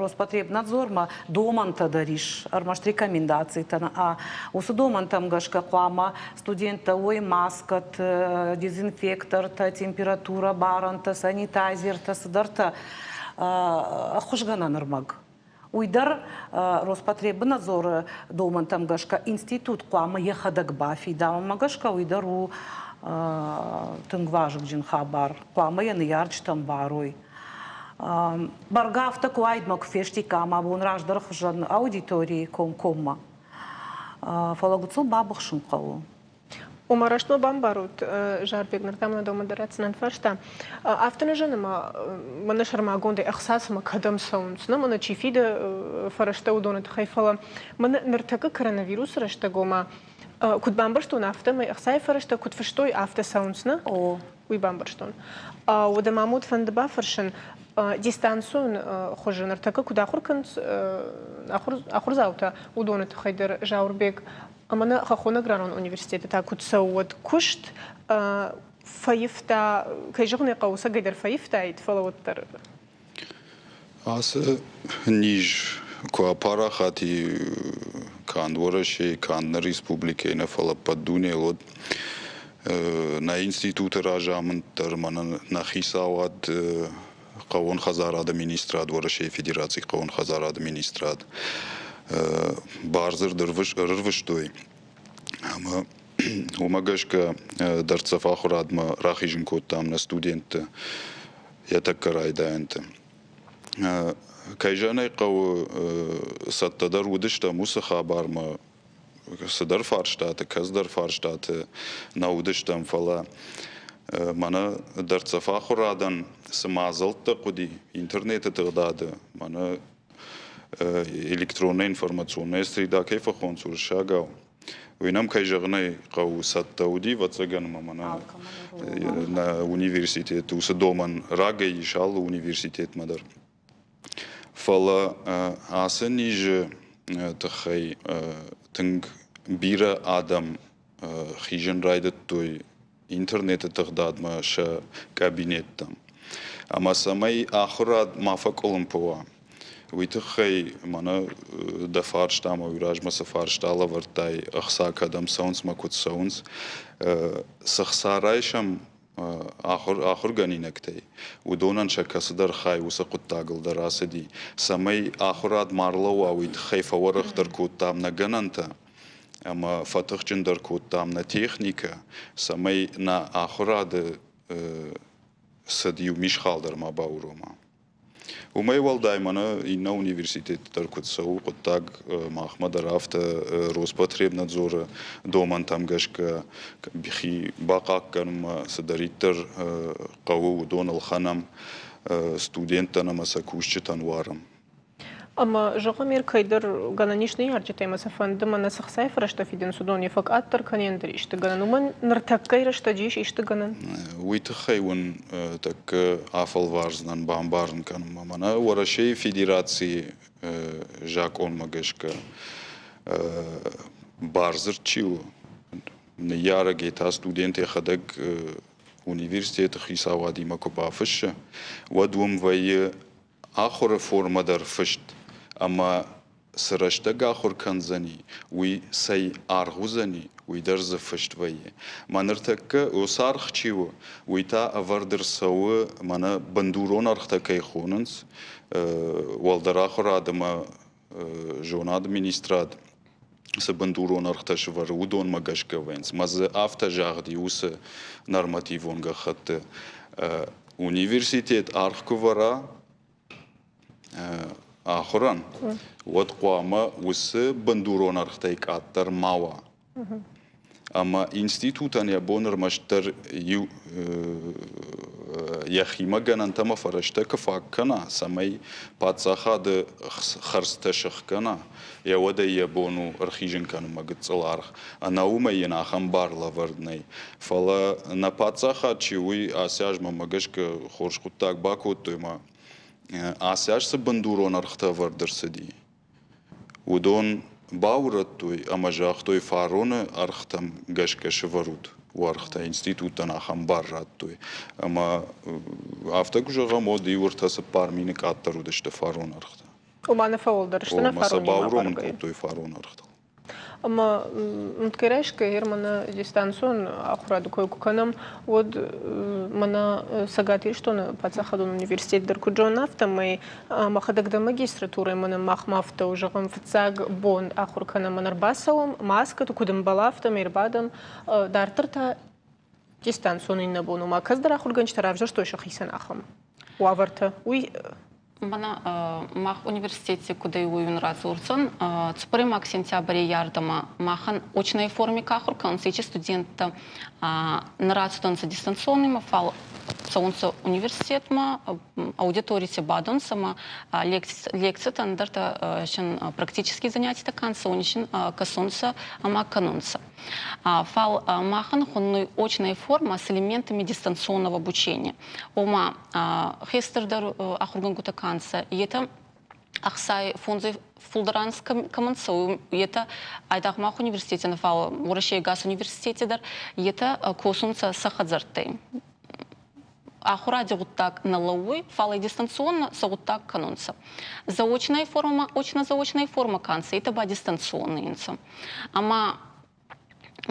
Роспотребнадзормӕ домӕнтӕ дӕр ис, ӕрмӕст рекомендацитӕ нӕ. Уыцы домӕнтӕм гӕсгӕ хъуамӕ студенттӕ уой маскӕты, дезинфектортӕ, температурӕ барӕнтӕ, санитайзертӕ, цыдӕртӕ ӕххуысгӕнӕн ӕрмӕг. Уый дӕр Роспотребнадзоры домӕнтӕм гӕсгӕ институт хъуамӕ йӕхӕдӕг бафида. Уымӕ гӕсгӕ уый дӕр у тынг вазыгджын хабар. Хъуамӕ йӕ ныййарджытӕм барой. Бӕргӕ афтӕ куы уаид, мӕ куы фестиккам абон раздӕры хуызӕн аудиторийы комкоммӕ. Фӕлӕ гуыцыл бабыхсын хъӕуы. Ома рӕстмӕ бамбарут, Зарбег, ныр та мӕ домӕ дӕр ратдзынӕн фарста. Афтӕ нӕ зӕгъын, ӕмӕ мӕнӕ сӕрмагондӕй ӕхца цымӕ кӕдӕм цӕуынц, нӕ мӕнӕ чи фиды фӕрӕзтӕ уыдоны тыххӕй, фӕлӕ мӕнӕ ныртӕккӕ коронавирусы рӕстӕг, ома куыд бамбӕрстон, афтӕмӕй ӕхцайы фӕрӕзтӕ куыд фыстой, афтӕ цӕуынц, нӕ? О. Уый бамбӕрстон. Уӕдӕ ма мод фӕнды бафӕрсын, дистанцион хуызы ныртӕккӕ куыд ахуыр кӕнынц ахуырдзаутӕ, уыдоны тыххӕй дӕр Зауырбег Ӕмӕ нӕ Хӕххон аграрон университеты та куыд цӕуы, уӕд куыст фӕивта, кӕй зӕгъын ӕй хъӕуы, цӕгӕйдӕр фӕивтаид, фӕлӕ уӕддӕр. Ацы низ куы апарахат и канд Уӕрӕсейы, канд нӕ республикӕйы нӕ, фӕлӕ ӕппӕт дунейыл, уӕд Нӕ институты разамынд дӕр мӕнӕ нӕ хицауад хъӕууон хӕдзарады министрад, Уӕрӕсейы Федерацийы хъӕууон хӕдзарады министрад бардзырд ӕрвыстой ӕмӕ уымӕ гӕсгӕ дӕрддзӕф ахуырадмӕ рахизын кодтам нӕ студентты йӕ тӕккӕ райдайӕнты. Кӕй зӕгъын ӕй хъӕуы, цӕттӕдӕр уыдыстӕм уыцы хабармӕ, цыдӕр фарстаты, кӕцыдӕр фарстаты нӕ уыдыстӕм, фӕлӕ мӕнӕ дӕрддзӕф ахуырадӕн цы мадзӕлттӕ хъуыди интернеты тыгъдады, мӕнӕ электронная информационная среда кӕй фӕхонынц уырыссагау, уый нӕм, кӕй зӕгъын ӕй хъӕуы, цӕттӕ уыди, ӕвӕццӕгӕн, ӕмӕ мӕнӕ нӕ университеты уыцы домӕн рагӕй ис алы университетмӕ дӕр. Фӕлӕ ацы низы тыххӕй тынг бирӕ адӕм хизын райдыдтой интернеты тыгъдадмӕ сӕ кабинеттӕм. Ӕмӕ цӕмӕй ахуырад ма фӕкъуылымпы уа, уый тыххӕй мӕнӕ дӕ фарста ӕмӕ уый размӕ цы фарста лӕвӕрдтай, ӕхца кӕдӕм цӕуынц ӕмӕ куыд цӕуынц, цы хца райсӕм ахуыргӕнинӕгтӕй, уыдонӕн сӕ кӕцыдӕр хай уыцы хъуыддагыл дӕр ацыди. Цӕмӕй ахуырад ма рлӕууа, уый тыххӕй фӕуӕрӕхдӕр кодтам нӕ гӕнӕнтӕ ӕмӕ фӕтыхджындӕр кодтам нӕ техникӕ, цӕмӕй нӕ ахуырады цыд иу мисхал дӕр ма баурома. Уымӕй уӕлдай мӕнӕ иннӕ университетты дӕр куыд цӕуы хъуыддаг, махмӕ дӕр афтӕ Роспотребнадзоры домӕнтӕм гӕсгӕ хи бахъахъхъӕнынмӕ цыдӕриддӕр хъӕуы, уыдон ӕлхӕнӕм, студенттӕн ӕмӕ сӕ кусджытӕн уарӕм. Ӕмӕ, зӕгъӕм, кӕйдӕр гӕнӕн ис ныййарджытӕй ӕмӕ сӕ фӕнды мӕнӕ цы хцайы фӕрӕзтӕ фидынц, уыдон йӕ фӕкъаддӕр кӕнӕ ӕндӕр исты гӕнӕн. Уымӕн ныртӕккӕйы рӕстӕджы ис исты гӕнӕн? Уый тыххӕй уын тӕккӕ афӕлвардзынӕн бамбарын кӕнынмӕ. Мӕнӕ Уӕрӕсейы Федерацийы закъонмӕ гӕсгӕ бардзырд чи у, ныййарӕг йе та студент йӕхӕдӕг университеты хицауадимӕ куы бафыссы, уӕд уым вӕййы ахуыры формӕ дӕр фыст ӕмӕ цы рӕстӕг ахуыр кӕндзӕни, уый цӕй аргъ уыдзӕни, уый дӕр дзы фыст вӕййы. Мӕ ныртӕккӕ уыцы аргъ чи у, уый та ӕвӕрд ӕрцӕуы, мӕнӕ бындурон ӕргътӕ кӕй хонынц, уӕлдӕр ахуырад ӕмӕ зонады министрад цы бындурон ӕргътӕ сӕвӕры, уыдонмӕ гӕсгӕ вӕййынц. Мӕ дзы афтӕ загъди уыцы нормативон гӕххӕтты. Университет аргъ куы вӕра ахуырӕн, уӕд хъуамӕ уыцы бындурон ӕргътӕй къаддӕр ма уа. Ӕмӕ институтӕн йӕ бон ӕрмӕстдӕр иу йӕхимӕ гӕнӕнтӕ ӕмӕ фӕрӕзтӕ куы фаг кӕна, цӕмӕй паддзахады хӕрдзтӕ сыхгӕна, йӕ уӕд ӕй йӕ бон у ӕрхизын кӕнынмӕ гыццыл аргъ. Ӕнӕ уымӕй йын ахӕм бар лӕвӕрд нӕй. Фӕлӕ нӕ паддзахад чи у, уый ацы аз мӕнмӕ гӕсгӕ хорз хъуыддаг бакодтой ӕмӕ ацы аз цы бындурон ӕргътӕ ӕвӕрд ӕрцыди, Уыдон баурӕдтой ӕмӕ загътой, фароны ӕргътӕм гӕсгӕ сӕвӕрут уӕргътӕ, институттӕн ахӕм бар радтой. Ӕмӕ афтӕ куы зӕгъӕм, уӕд иу 3-4 мины къаддӕр уыдысты фарон ӕргътӕ. Ома нӕ фӕуӕлдӕр сты нӕ Ома сӕ фаронимӕ бауромын абаргӕйӕ. кодтой фарон ӕргътыл. Ӕмӕ мткӕй райсгӕ мӕнӕ дистанцион ахуырады кой куы кӕнӕм, уӕд мӕнӕ Цӕгат Ирыстоны паддзахадон университет дӕр куыд зонын, афтӕмӕй мӕхӕдӕг дӕр магистратурӕйы мӕнӕ махмӕ афтӕ у, зӕгъӕм, фыццаг бон ахуыр кӕнӕм ӕмӕ ӕрбацӕуӕм, маскӕты куыд ӕмбӕлы, афтӕмӕй ӕрбадӕм, дарддӕр та дистанцион иннӕ бон, ома кӕцыдӕр ахуыргӕнджытӕ равзӕрстой сӕхицӕн ахӕм уавӕртӕ. Уый Мӕнӕ мах университети кудӕй уйун радзордзӕн, цуппӕрӕймаг сентябри ярдӕмӕ махӕн очной форми ка ахур кӕнунцӕ, ечи студенттӕ нӕ рацудӕнцӕ дистанционныймӕ, фал цӕунцӕ университетмӕ, аудиторити бадунцӕ ӕма лекцитӕ ӕндӕртӕ син практические занятитӕ ка нцӕ, уони син кӕсунцӕ ӕма кӕнунцӕ. Фал махӕн хуннуй очная форма с элементами дистанционного обучения. Ома хестӕрдӕр ахургӕнгутӕ ка нцӕ, етӕ ӕхсай фондзей фулдӕр анз кӕмӕн цӕуй, етӕ айдагъ мах университети нӕ, фал Уӕрӕсей ӕгас университети дӕр, етӕ косунцӕ сӕ хӕдзӕрттӕй. Ахуради гъуддаг нӕ лӕууй, фал ӕй дистанционно сӕ гъуддаг кӕнунцӕ. Заочная форма, очно-заочная форма ка нцӕ, етӕ ба дистанционные нцӕ. Ӕма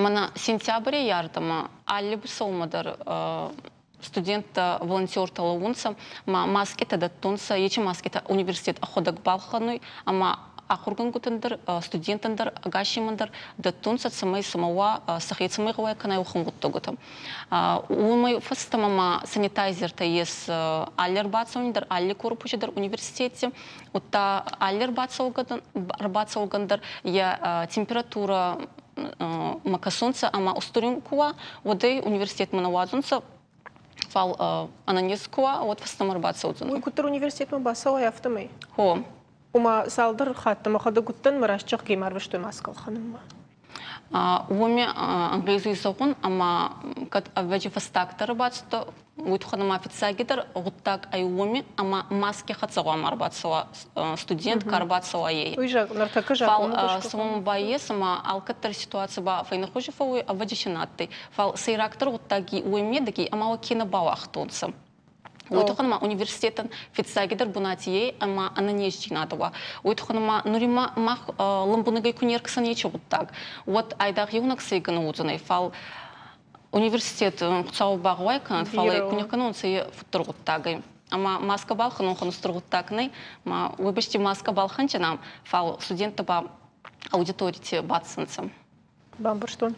Мӕнӕ сентябри ардӕмӕ алли сӕумӕ дӕр студенттӕ, волонтертӕ лӕуунцӕ ма маскитӕ дӕттунцӕ, ечи маскитӕ университет ӕхуӕдӕг балхӕнуй ӕма ахургӕнгутӕн дӕр, студенттӕн дӕр, ӕгасемӕн дӕр дӕттунцӕ, цӕмӕй цӕмӕ уа, сӕхе цӕмӕй гъӕуай кӕнай уӕхӕн гъуддӕгутӕ. Уомӕй фӕстӕмӕ ма санитайзертӕ ес алли ӕрбацӕуни дӕр, алли корпуси дӕр университети, удта алли ӕрбацӕугӕн дӕр йӕ температурӕ ма кӕсунцӕ ӕма устурин ку уа, уӕд ӕй университетмӕ нӕ уадзунцӕ, фал ӕнӕнез ку уа, уӕд фӕстӕмӕ ӕрбацӕудзӕнӕ. Уый куыддӕр университетмӕ бацӕуай, афтӕмӕй? Хо. Ома цалдӕр хатты мӕхӕдӕг уыдтӕн, мӕ раст зӕгъгӕ ма ӕрвыстой маскӕ ӕлхӕнынмӕ. Уоми ӕнгъезуй зӕгъун, ӕма кӕд ӕвӕджи фӕстагдӕр ӕрбацудтӕ, уой туххӕн ӕма фиццагидӕр гъуддаг ӕй уоми, ӕма маски хӕццӕ гъӕуама ӕрбацӕуа студент, ка ӕрбацӕуа е. Уый ныртӕккӕ Фал цумам ба ес, ӕма алкӕддӕр ситуаци ба фӕйнӕхузи фӕууй, ӕвӕджи си на адтӕй. Фал сӕйрагдӕр гъуддаги уой медӕги ӕма ке нӕ бауагътонцӕ. Уой туххӕн ма университетӕн фиццагидӕр бунати ей ӕма ӕнӕнездзийнадӕ уа. Уой туххӕн ма нурима мах лӕмбунӕгӕй ку не ркӕсӕн ечи гъуддаг, уӕд айдагъ еунӕг сӕйгӕ нӕ уодзӕнӕй, фал университет Хуцау багъӕуай кӕнӕд, фал ӕй ку не кӕнонцӕ, е фуддӕр гъуддаг ӕй. Ӕма маскӕ балхӕнун устур гъуддаг нӕй, ма уой бӕсти маскӕ балхӕнджинам, фал студенттӕ ба аудиторити бацӕнцӕ. Бамбӕрстон.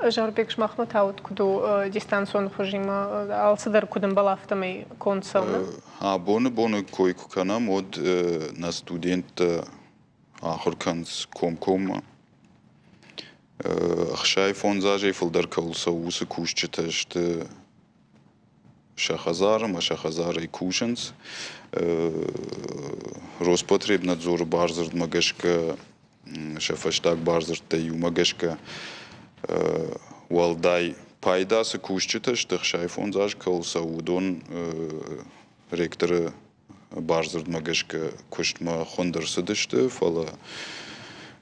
Зарбег, сымахмӕ та уыд куыд у дистанцион хуызимӕ алцыдӕр куыд ӕмбӕлы, афтӕмӕй конд цӕуы? Абоны боны кой куы кӕнӕм, уӕд нӕ студенттӕ ахуыр кӕнынц комкоммӕ. 65 азӕй фылдӕр кӕуыл цӕуы, уыцы кусджытӕ сты сӕ хӕдзары ӕмӕ сӕ хӕдзарӕй кусынц. Роспотребнадзоры бардзырдмӕ гӕсгӕ сӕ фӕстаг бардзырдтӕй иумӕ гӕсгӕ уӕлдай пайда цы кусджытӕ сты, 65 аз кӕуыл цӕуы, уыдон ректоры бардзырдмӕ гӕсгӕ куыстмӕ хуынд ӕрцыдысты, фӕлӕ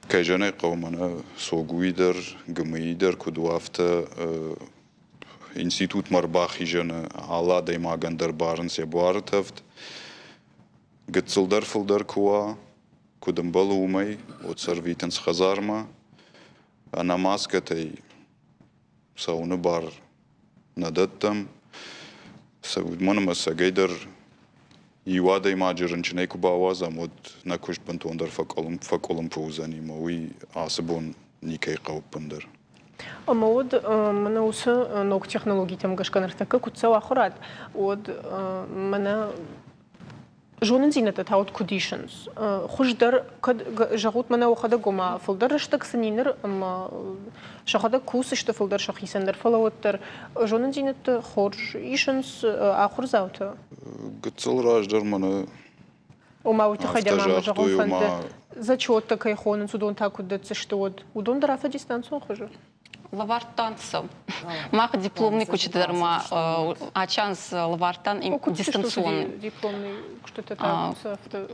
кӕй зӕгъын ӕй хъӕуы, мӕнӕ Согуйы дӕр, ГМИ дӕр куыд у, афтӕ институтмӕ ӕрбахизӕны алы адӕймагӕн дӕр барынц йӕ буары тӕвд. Гыццылдӕр фылдӕр куы уа, куыд ӕмбӕлы, уымӕй, уӕд сӕ ӕрвитынц хӕдзармӕ. Ӕнӕ маскӕтӕй цӕуыны бар нӕ дӕттӕм. Уымӕн ӕмӕ ӕцӕгӕйдӕр иу адӕймаджы рынчынӕй куы бауадзӕм, уӕд нӕ куыст бынтондӕр фӕкъуылымпы уыдзӕни ӕмӕ уый ацы бон никӕй хъӕуы ӕппындӕр. Ӕмӕ уӕд мӕнӕ уыцы ног технологитӕм гӕсгӕ ныртӕккӕ куыд цӕуы ахуырад, уӕд мӕнӕ зонындзинӕдтӕ та уӕд куыд исынц? Хуыздӕр кӕд зӕгъут мӕнӕ уӕхӕдӕг, ома фылдӕр рӕстӕг сын и ныр ӕмӕ сӕхӕдӕг кусдзысты фылдӕр сӕхицӕн дӕр, фӕлӕ уӕддӕр зонындзинӕдтӕ хорз исынц ахуырдзаутӕ? Гыццыл раздӕр мӕнӕ Ома уый тыххӕй дӕр ма мӕ зӕгъын фӕнды, зачеттӕ кӕй хонынц, уыдон та куыд дӕтдзысты, уӕд уыдон дӕр афтӕ дистанцион хуызы? Лӕвӕрдтан сӕ. Мах дипломный куыстыты дӕр ма ачанс лӕвӕрдтан им дистанционный. Дипломный куыстыты та афтӕ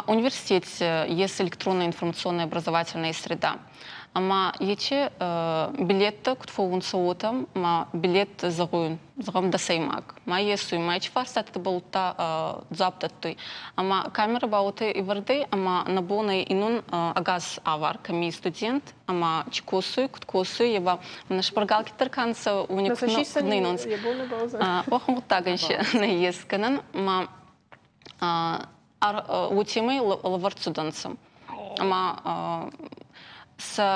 Университете есть электронная информационная образовательная среда. Ӕма ечи билеттӕ куд фӕуунцӕ, уотӕ ма билет зӕгъуй, зӕгъӕм, дӕсӕймаг. Ма есуй, ма ечи фарстатӕ балудта дзуапп дӕттуй. Ӕма камерӕ ба уотӕ ивӕрдӕй, ӕма нӕ бон ӕй инун ӕгас авар, кӕми студент ӕма чи косуй, куд косуй, е ба мӕнӕ шпаргалки дӕр ка нцӕ, уони куд нӕ инунцӕ. Уӕхӕн гъуддагӕн си нӕййес гӕнӕн. Ма уотемӕй лӕвӕрд цудӕнцӕ. Ӕма сӕ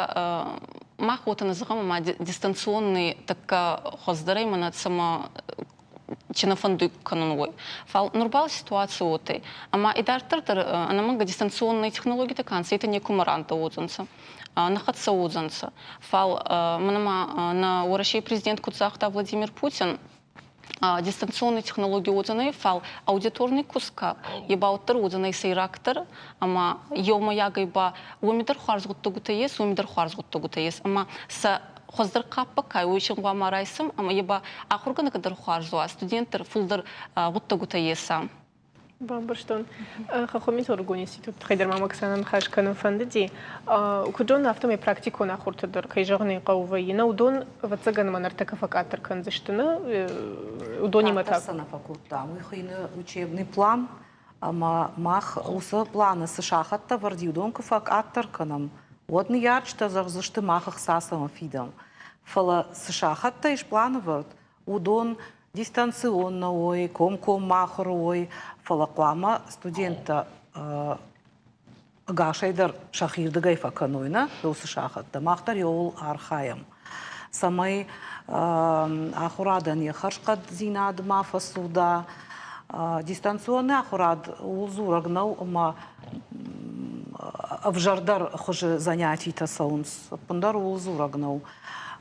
мах уотӕ нӕ зӕгъӕм, ӕма дистанционный тӕккӕ хуӕздӕрӕй мӕнӕ цӕмӕ чи нӕ фӕндуй кӕнун, уой. Фал нур бал ситуаци уотӕ, ӕма идарддӕр дӕр ӕнӕмӕнгӕ дистанционный технологитӕ ка нцӕ, етӕ некумӕ рандӕ уодзӕнцӕ, нӕ хӕццӕ уодзӕнцӕ. Фал мӕнӕ ма нӕ Уӕрӕсей президент куд загъта Владимир Путин, дистанционный технологи уодзӕнӕй, фал аудиторный куст ка, е ба уӕддӕр уодзӕнӕй сӕйрагдӕр ӕма еумӕйагӕй ба уоми дӕр хуарз гъуддӕгутӕ ес, уоми дӕр хуарз гъуддӕгутӕ ес ӕма сӕ хуӕздӕр хъаппӕ ка уой син гъӕуама райсӕм ӕма е ба ахургӕнӕг дӕр хуарз уа, студент дӕр фулдӕр гъуддӕгутӕ еса. Бамбӕрстон. Хӕххон метеорологон институт тыххӕй дӕр ма мӕ Оксана ныхас кӕнын фӕндыди. Куыд зонын, афтӕмӕй практикон ахуырты дӕр, кӕй зӕгъын ӕй хъӕуы, вӕййы. Нӕ уыдон, ӕвӕццӕгӕн, мӕ ныртӕккӕ фӕкъаддӕр кӕндзысты, нӕ? Уыдонимӕ та. Къаддӕр сӕ нӕ фӕкодтам. Уый хуыйны учебный план, ӕмӕ мах уыцы планы цы сахӕттӕ вӕрд и, уыдон куы фӕкъаддӕр кӕнӕм, уӕд ныййарджытӕ зӕгъдзысты, мах ӕхца цӕмӕ фидӕм. Фӕлӕ цы сахӕттӕ ис планывӕрд, уыдон дистанцион нӕ уой, комкоммӕ ахуыр уой, фӕлӕ хъуамӕ студенттӕ ӕгасӕй дӕр сӕхирдыгӕй фӕкӕной нӕ уыцы сахӕттӕ. Мах дӕр иуыл архайӕм, цӕмӕй ахуырадӕн йӕ хӕрзхъӕддзинад ма фӕцуда. Дистанцион ахуырад ууыл дзурӕг нӕу, ӕмӕ ӕвзӕрдӕр хуызы занятитӕ цӕуынц. Ӕппындӕр ууыл дзурӕг нӕу.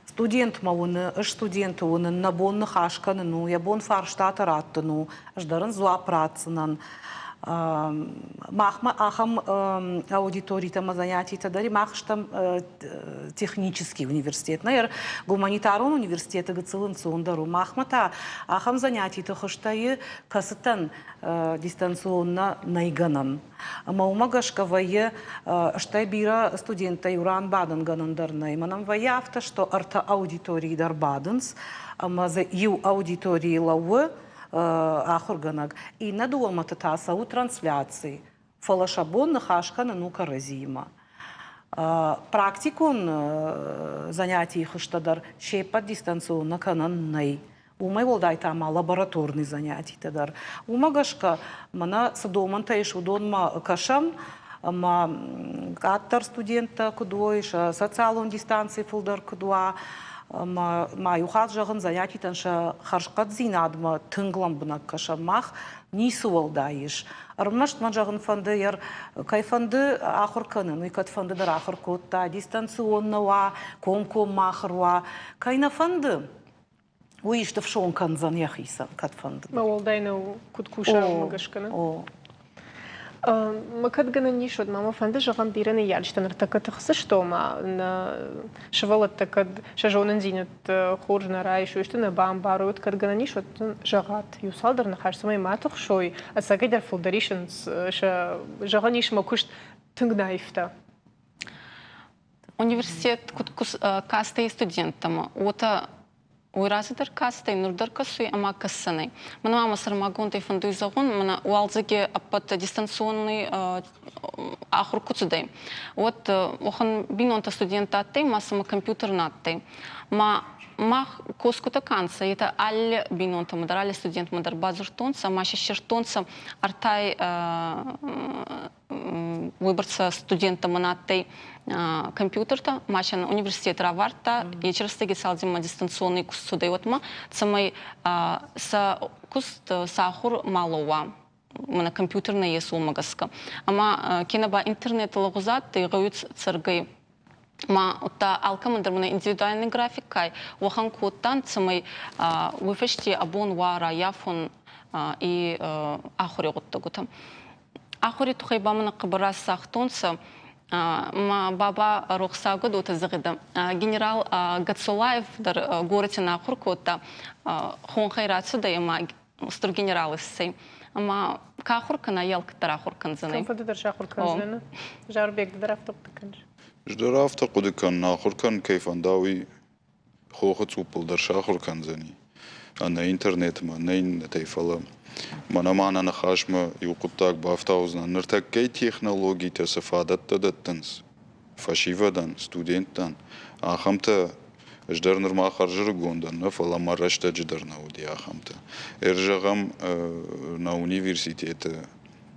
Студентмӕ уыны, ӕз студенты уынын, нӕ бон ныхас кӕнын у, йӕ бон фарстатӕ раттын у, ӕз дӕр ын дзуапп ратдзынӕн. Махмӕ ахӕм аудиторитӕ ӕмӕ занятитӕ дӕр мах стӕм технический университет. Нӕ гуманитарон университеты гыццыл ӕнцондӕр у. Махмӕ та ахӕм занятиты хуызтӕ и, кӕцытӕн дистанционно нӕй гӕнӕн. Ӕмӕ уымӕ гӕсгӕ вӕййы, стӕй бирӕ студенттӕ иу ран бадын гӕнӕн дӕр нӕй. Мӕнӕн вӕййы афтӕ, что ӕртӕ аудиторийы дӕр бадынц, ӕмӕ дзы иу аудиторийы лӕууы ахуыргӕнӕг, иннӕ дыууӕмӕты та цӕуы трансляци, фӕлӕ сӕ бон ныхас кӕнын у кӕрӕдзиимӕ. Практикон занятийы хуызтӕ дӕр се ппӕт дистанционно кӕнӕн нӕй. Уымӕй уӕлдай та ма лабораторный занятитӕ дӕр. Уымӕ гӕсгӕ мӕнӕ цы домӕнтӕ ис, уыдонмӕ кӕсӕм ӕмӕ къаддӕр студенттӕ куыд уой, сӕ социалон дистанци фылдӕр куыд уа, ӕмӕ ма иу хатт зӕгъын, занятитӕн сӕ хӕрзхъӕддзинадмӕ тынг лӕмбынӕг кӕсӕм. Мах ницы уӕлдай ис. Ӕрмӕст мӕн зӕгъын фӕнды, кӕй фӕнды ахуыр кӕнын, уый кӕд фӕнды дӕр ахуыр кодта, дистанцион нӕ уа, комкоммӕ ахуыр уа. Кӕй нӕ фӕнды, уый исты фсон кӕндзӕн йӕхицӕн, кӕдфӕнды. Мӕ уӕлдай нӕу, куыд куса, уымӕ гӕсгӕ нӕ? О. Мӕ кӕд гӕнӕн ис, уӕд ма мӕ фӕнды зӕгъӕм, бирӕ ныййарджытӕ ныртӕккӕ тыхсысты, ома нӕ сывӕллӕттӕ кӕд сӕ зонындзинӕдтӕ хорз нӕ райсой, исты нӕ бамбарой, уӕд кӕд гӕнӕн ис, уӕд зӕгъат иу цалдӕр ныхас, цӕмӕй ма тыхсой, ӕцӕгӕйдӕр фылдӕр исынц сӕ, зӕгъӕн ис, мӕ куыст тынг нӕ аивта. Университет куд кастӕй студенттӕмӕ, уотӕ уой рази дӕр кастӕй, нур дӕр кӕсуй ӕма кӕссӕнӕй. Мӕнӕ ма мӕ сӕрмагондӕй фӕндуй зӕгъун, мӕнӕ уалдзӕги ӕппӕт дистанционный ахур ку цудӕй, уӕд уӕхӕн бийнонтӕ студенттӕ адтӕй ма сӕмӕ компьютер нӕ адтӕй. Ма мах косгутӕ ка нцӕ, етӕ алли бийнонтӕмӕ дӕр, алли студентмӕ дӕр бадзурдтонцӕ ӕма си иссердтонцӕ ӕртӕй уыйбӕрц студенттӕ мын адтӕй компьютертӕ, ма сӕ университет равардта, ечи рӕстӕги цалдзимӕ дистанционный куст цудӕй, уӕдмӕ, цӕмӕй сӕ куст, сӕ ахур ма лӕууа мӕнӕ компьютер нӕ ес, уомӕ гӕсгӕ. Ӕма кенӕ ба интернет лӕгъуз адтӕй, гъӕуи цӕргӕй ма удта алкӕмӕн дӕр мӕнӕ индивидуальный график кай, уӕхӕн кодтан, цӕмӕй уой фӕсте абон уа раййафон и ахури гъуддӕгутӕ. Ахури туххӕй ба мӕн хъӕбӕр расагътонцӕ. Мӕ баба рохсаг уотӕ зӕгъидӕ. Генерал Гацолаев дӕр горӕти нӕ ахур кодта. Хонхӕй рацудӕй ӕма устур генерал иссӕй. Ӕма ка ахур кӕна, е алкӕддӕр ахур кӕндзӕнӕй. Кӕмфӕнды дӕр сахур кӕндзӕнӕ. Зарбег, ды дӕр афтӕ хъуыды кӕныс? Ӕз дӕр афтӕ хъуыды кӕнын, ахуыр кӕнын кӕй фӕнда, уый хохы цъуппыл дӕр сахуыр кӕндзӕни. Ӕнӕ интернетмӕ, ӕнӕ иннӕтӕй, фӕлӕ мӕнӕ ма нӕ ныхасмӕ иу хъуыддаг бафтаудзынӕн. Ныртӕккӕйы технологитӕ цы фадӕттӕ дӕттынц фӕсивӕдӕн, студенттӕн, ахӕмтӕ ӕз дӕр нырма хӕрзӕрыгон дӕн, нӕ, фӕлӕ мӕ рӕстӕджы дӕр нӕ уыди ахӕмтӕ. Ӕрзӕгъӕм, нӕ университеты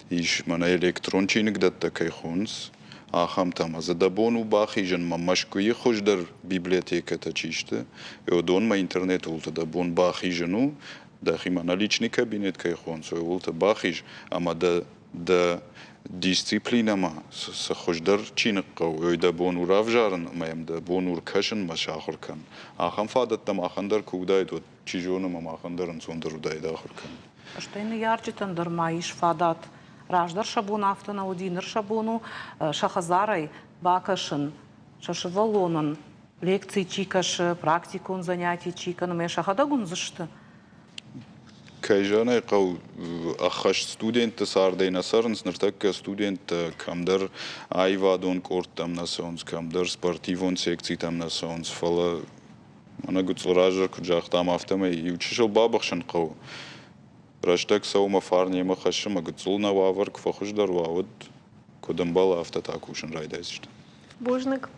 ис мӕнӕ электрон чиныгдӕттӕ кӕй хонынц, ахӕмтӕ ӕмӕ дзы дӕ бон у бахизынмӕ Мӕскуыйы хуыздӕр библиотекӕтӕ чи сты, уыдонмӕ интернеты уылты дӕ бон бахизын у, дӕхимӕ нӕ личный кабинет кӕй хонынц, уый уылты бахиз ӕмӕ дӕ дӕ дисциплинӕмӕ цы хуыздӕр чиныг хъӕуы, уый дӕ бон у равзарын ӕмӕ йӕм дӕ бон у ркӕсынмӕ сахуыр кӕн. Ахӕм фадӕттӕ махӕн дӕр куы уыдаид, уӕд чи зоны, ӕмӕ махӕн дӕр ӕнцондӕр уыдаид ахуыр кӕнын. Стӕй ныййарджытӕн дӕр ма ис фадат. Раздӕр сӕ бон афтӕ нӕ уыди, ныр сӕ бон у сӕ хӕдзарӕй бакӕсын, сӕ сывӕллонӕн лекци чи кӕсы, практикон заняти чи кӕны, ӕмӕ сӕхӕдӕг уындзысты. Кӕй зӕгъын ӕй хъӕуы, ӕххӕст студентты цардӕй нӕ цӕрынц. Ныртӕккӕ студенттӕ кӕмдӕр аивадон къордтӕм нӕ цӕуынц, кӕмдӕр спортивон секцитӕм нӕ цӕуынц, фӕлӕ мӕнӕ гыццыл раздӕр куыд загътам, афтӕмӕй иу чысыл бабыхсын хъӕуы. Рӕстӕг цӕуы мӕ фарн йемӕ хӕссы, мӕ гыццыл нӕ уавӕр куы фӕхуыздӕр уа, уӕд куыд ӕмбӕлы, афтӕ та кусын райдайдзысты. Бузныг.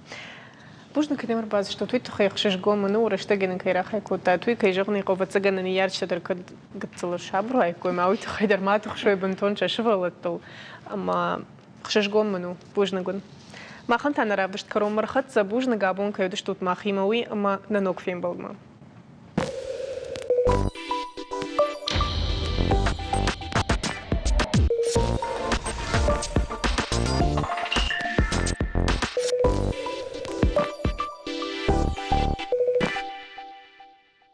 Бузныг, кӕй ӕрбацыдыстут, уый тыххӕй ӕхсызгон мын у, рӕстӕг нын кӕй рахай кодтат, уый, кӕй зӕгъын ӕй хъӕуы, ӕвӕццӕгӕн, нӕ ныййарджытӕ дӕр кӕд гыццыл ӕрсабыр уаиккой, ӕмӕ уый тыххӕй дӕр ма тыхсой бынтон сӕ сывӕллӕттыл. Ӕмӕ ӕхсызгон мын у, бузныг уын. Махӕн та нӕ равдыст кӕронмӕ ӕрхӕццӕ. Бузныг, абон кӕй уыдыстут махимӕ, уый ӕмӕ нӕ ног фембӕлдмӕ.